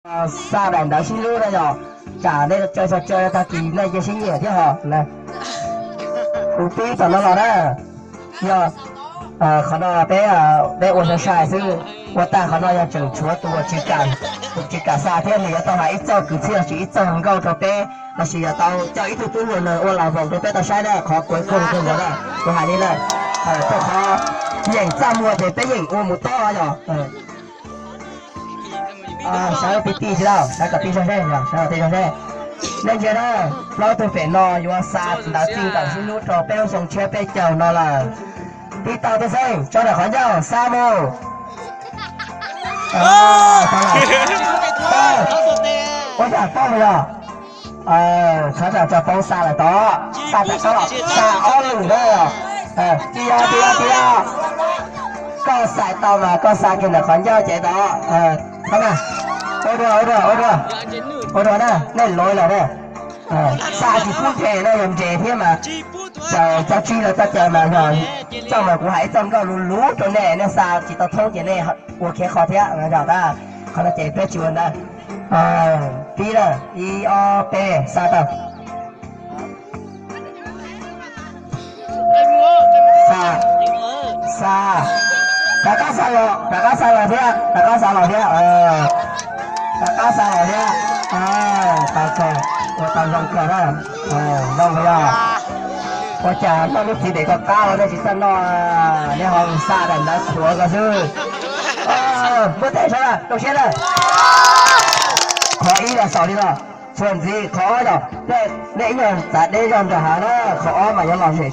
Xa daim ntawv sib hlub na yog, tsam nej caw xyov caw tag kis nej cia sib nyiam thiab ho. Kuv pib tom no los na, yog qhov no peb, peb ua sai sai xwb, ua tag qhov no yog tseem tshuav tus uas tsis kam, tus tsis kam xa thiab nws yuav tau hais ib txoj kwv txhiaj lossis ib txoj hluas nkauj rau peb, lossis yog tau coj ib tug tub hluas nws ua las voos rau peb tau saib na, qhov kuv kuj kuj ntawd na, kuv hais li na, rau qhov yeem txaj muag ces peb yeem ua mus tob yog. Sawv tij tij tsis tau, sawv kom tij zog zej, sawv kom tij zog zej. Nej ntsia na, plaub tug pem no yuav xa ntawv txij nkawm sib hlub rau peb lub xyoo tshiab peb caug no lawm. Tib tau tub xeej tso ntawm qhov ncauj xa mus. Ua yam paub yog, txhob tso poob xa lawm tod, xa tag tod, xa ob lwm na. Tsis yog, tsis yog, tsis yog. Koj xaiv tau mas koj xa kiag ntawm qhov ncauj ces tod. Tod na, ua dua, ua dua, ua dua, ua dua na, nej lov lawm na. Xa tsis pub nres na, yog nres thiab mas, caw txog tsig los txog caws mas yog, txoj mas kuv hais ib txoj nkauj luv luv rau nej, nej xa tsis tau thoob ces nej ua khiav qho thiab. Qhov no ces peb tsis ua ntawd. Pib na, ib ob peb, xa tau. Xa, xa, rov qab xa los, rov qab xa los thiab, rov qab xa los thiab. Rov qab xa los thiab. Tau kawg, ua tau zoo kawg na. Zoo yog, ua cas noj lub txiv dev koj qab los nej tsis txawj noj, nej ho xa daim ntawv qhuav ko xwb. Muab teb saib na, rau siab na. Qhov ib los xaus li no, txuas ntxiv qhov ob yog, nej ib nyuag txav deb zog nram hav na, qhov ob mas yuav lom zem.